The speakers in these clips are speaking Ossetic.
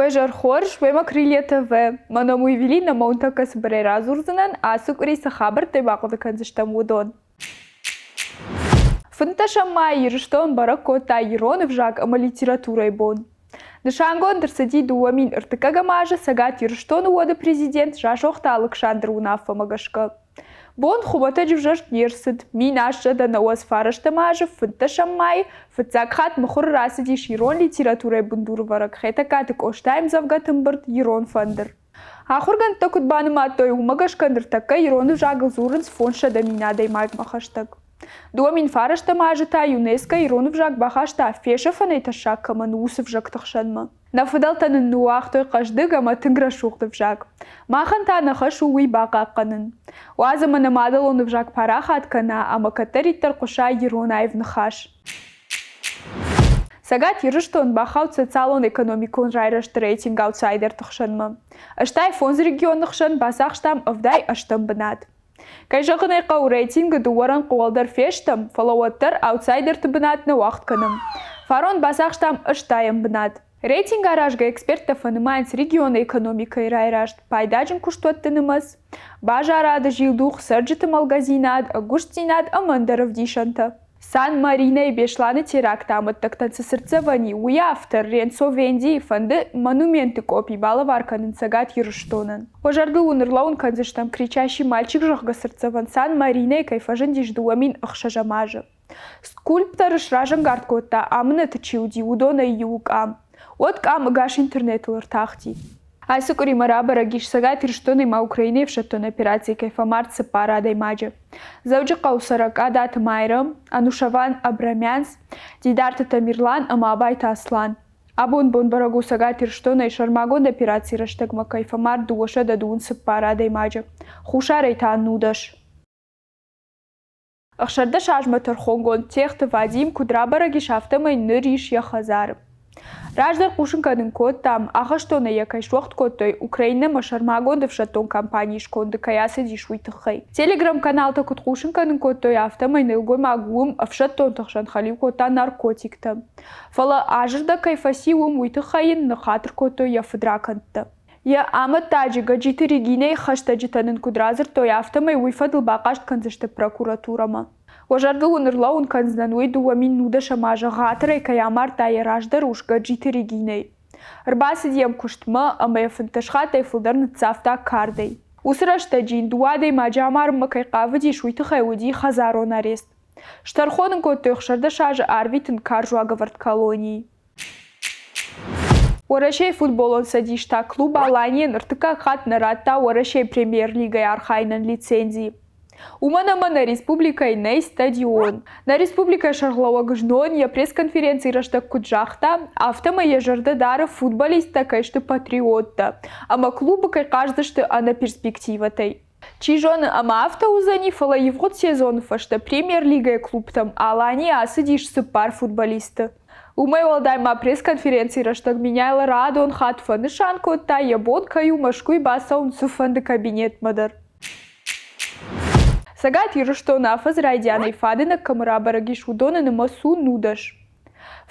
Уӕ зӕр хорз, уемӕ Крылья ТВ. Мӕ ном у Евелина, ӕмӕ уын тӕккӕ цыбырӕй радзурдзынӕн, ацы къуыри цы хабӕрттӕй бахъуыды кӕндзыстӕм, уыдон. Фынддӕсӕм майы Ирыстон бӕрӕг кодта ирон ӕвзаг ӕмӕ литературӕйы бон. Нысангонд ӕрцыди 2003 азы Цӕгат Ирыстоны уӕды президент Дзасохты Алыксандры уынаффӕмӕ гӕсгӕ. Бон хуымӕтӕджы взӕрст не рцыд. 1899 азы фынддӕсӕм майы фыццаг хатт мыхуыры рацыдис ирон литературӕйы бындурӕвӕрӕг Хетӕгкаты Къостайы ӕмдзӕвгӕты ӕмбырд «Ирон фӕндыр». Ахуыргӕндтӕ куыд банымадтой, уымӕ гӕсгӕ ныртӕккӕ ирон ӕвзагыл дзурынц 500 000 адӕймагмӕ хӕстӕг. 2009 азы та ЮНЕСКО ирон ӕвзаг бахаста, фесӕфӕнӕй тӕссаг кӕмӕн у, уыцы ӕвзӕгты хсӕнмӕ. Нӕ фыдӕлтӕ нын ныууагътой хъӕздыг ӕмӕ тынг рӕсугъд ӕвзаг. Махӕн та нӕ хӕс у уый бахъахъхъӕнын. Уадз ӕмӕ нӕ мадӕлон ӕвзаг парахат кӕна ӕмӕ кӕддӕриддӕр хъуыса ирон аив ныхас. Цӕгат Ирыстон бахауд социалон-экономикон райрӕзты рейтинг аутсайдерты хсӕнмӕ. 85 регионы хсӕн бацахстам 78 бынат. Кӕй зӕгъын ӕй хъӕуы, рейтингы дыууӕ рӕнхъы уӕлдӕр фестӕм, фӕлӕ уӕддӕр аутсайдерты бынат нӕ уӕгъд кӕнӕм. Фарон бацахстам ӕстайӕм бынат. Рейтинг аразгӕ эксперттӕ фӕнымайынц регионы экономикӕйы райрӕзт, пайдаджын куыстуӕтты нымӕц, базарады зилдух, цӕрджыты мӕлгӕдзинад, ӕгуыстдзинад ӕмӕ ӕндӕр ӕвдисӕнтӕ. Сан-Маринойы Беслӕны теракты амӕттӕгтӕн цы цыртдзӕвӕн и, уый автор Ренцо Вендийы фӕнды монументы къопи балӕвар кӕнын Цӕгат Ирыстонӕн. Уӕ зӕрдыл уын ӕрлӕууын кӕндзыстӕм, Кричащий мальчик, зӕгъгӕ, цыртдзӕвӕн Сан-Маринойы кӕй фӕзындис 2006 азы. Скульпторы сразӕнгард кодта, амынӕты чи уыди, уыдонӕй иуы къам. Уӕд къам ӕгас интернетыл ӕртахти. Ацы къуыримӕ рабӕрӕг ис, Цӕгат Ирыстонӕй ма Украинӕйы ӕфсӕддон операцийы кӕй фӕмард цыппар адӕймаджы. Дзӕуджыхъӕуы цӕрӕг Къадаты Майрӕм, Анушаван Абрамянц, Дидарты Тамерлан ӕмӕ Абайты Аслан. Абон бон бӕрӕг у Цӕгат Ирыстонӕй сӕрмагонд операцийы рӕстӕгмӕ кӕй фӕмард 224 адӕймаджы, Хуссарӕй та 19. 16 азмӕ тӕрхонгонд Техты Вадим куыд рабӕрӕг ис, афтӕмӕй ныр ис йӕ хӕдзары. Раздӕр хъусын кӕнын кодтам, ахӕстонӕй йӕ кӕй суӕгъд кодтой, Украинӕмӕ сӕрмагонд ӕфсӕддон кампанийы сконды кӕй ацыдис, уый тыххӕй. Телеграм-каналтӕ куыд хъусын кӕнын кодтой, афтӕмӕй нӕлгоймаг уым ӕфсӕддонты хсӕн хӕлиу кодта наркотиктӕ. Фӕлӕ азырдӕг кӕй фӕци уым, уый тыххӕй йын ныххатыр кодтой йӕ фыдракӕндтӕ. Йӕ амӕттаджы Гӕджиты Регинӕйы хӕстӕджытӕ нын куыд радзырдтой, афтӕмӕй уый фӕдыл бахъаст кӕндзысты прокуратурӕмӕ. Уӕ зӕрдыл уын ӕрлӕууын кӕндзынӕн, уый 2019 азы ӕгъатырӕй кӕй амардта йӕ раздӕры ус Гӕджиты Регинӕйы. Ӕрбацыд йӕм куыстмӕ ӕмӕ йӕ 15 хаттӕй фылдӕр ныццавта кардӕй. Уыцы рӕстӕджы йын дыууӕ адӕймаджы амарынмӕ кӕй хъавыдис, уый тыххӕй уыди хӕдзарон арест. Стӕрхон ын кодтой 16 азы арвитын карз уагӕвӕрд колонийы. Уӕрӕсейы футболон цӕдис та клуб «Алания» ӕртыккаг хатт нӕ радта Уӕрӕсейы премьер-лигӕйы архайынӕн лицензи. Уымӕн ӕмӕ нӕ республикӕйы нӕй стадион. Нӕ республикӕйы сӕргълӕууӕг знон йӕ пресс-конференцийы рӕстӕг куыд загъта, афтӕмӕй йӕ зӕрдӕ дары, футболисттӕ кӕй сты патриоттӕ ӕмӕ клубы кӕй хъаздзысты ӕнӕ перспективӕтӕй. Чи зоны, ӕмӕ афтӕ уыдзӕни, фӕлӕ ивгъуыд сезоны фӕстӕ премьер-лигӕйы клубтӕм Алани ацыдис цыппар футболисты. Уымӕй уӕлдай ма пресс-конференцийы рӕстӕг Меняйло радон хатт фӕнысан кодта, йӕ бон кӕй у Мӕскуыйы бацӕуын цыфӕнды кабинетмӕ дӕр. Цӕгат Ирыстоны афӕдзы райдианӕй фадынӕг кӕм рабӕрӕг ис, уыдоны нымӕц у 19.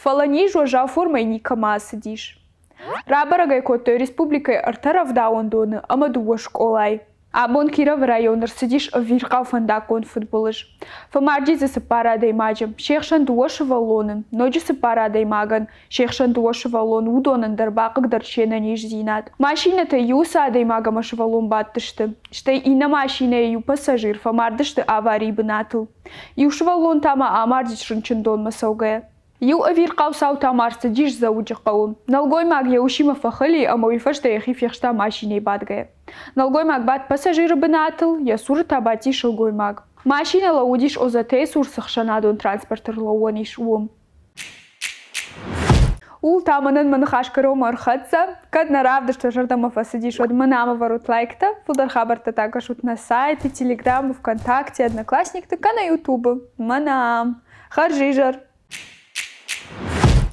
Фӕлӕ низ уӕззау формӕйы никӕмӕ ацыдис. Рабӕрӕг ӕй кодтой республикӕйы ӕртӕ рӕвдауӕндоны ӕмӕ дыууӕ скъолайы. Абон Кировы районы ӕрцыдис ӕвирхъау фӕндаггон фыдбылыз. Фӕмарди дзы цыппар адӕймаджы, се хсӕн дыууӕ сывӕллоны, ноджы цыппар адӕймагӕн, се хсӕн дыууӕ сывӕллоны, уыдонӕн дӕр бахъыгдард се нӕниздзинад. Машинӕтӕй иуы цы адӕймаг ӕмӕ сывӕллон бадтысты, стӕй иннӕ машинӕйы иу пассажир фӕмардысты аварийы бынатыл. Иу сывӕллон та ма амардис рынчындонмӕ цӕугӕйӕ. Иу ӕвирхъау цау та ма ӕрцыдис Дзӕуджыхъӕуы. Нӕлгоймаг йӕ усимӕ фӕхыл и ӕмӕ уый фӕстӕ йӕхи фехста машинӕйы бадгӕйӕ. Нӕлгоймаг бадт пассажиры бынатыл, йӕ цуры та бадти сылгоймаг. Машинӕ лӕууыдис ОЗТ-йы цур цы хсӕнадон транспорт ӕрлӕууӕн ис, уым. Ууыл та мӕнӕн мӕ ныхас кӕронмӕ ӕрхӕццӕ. Кӕд нӕ равдыст уӕ зӕрдӕмӕ фӕцыдис, уӕд мӕн ам ӕвӕрут лайктӕ, фылдӕр хабӕрттӕ та кӕсут нӕ сайты, Телеграмы, ВКонтакте, Одноклассникты кӕнӕ Ютубы. Мӕнӕ ам. Хӕрзизӕр!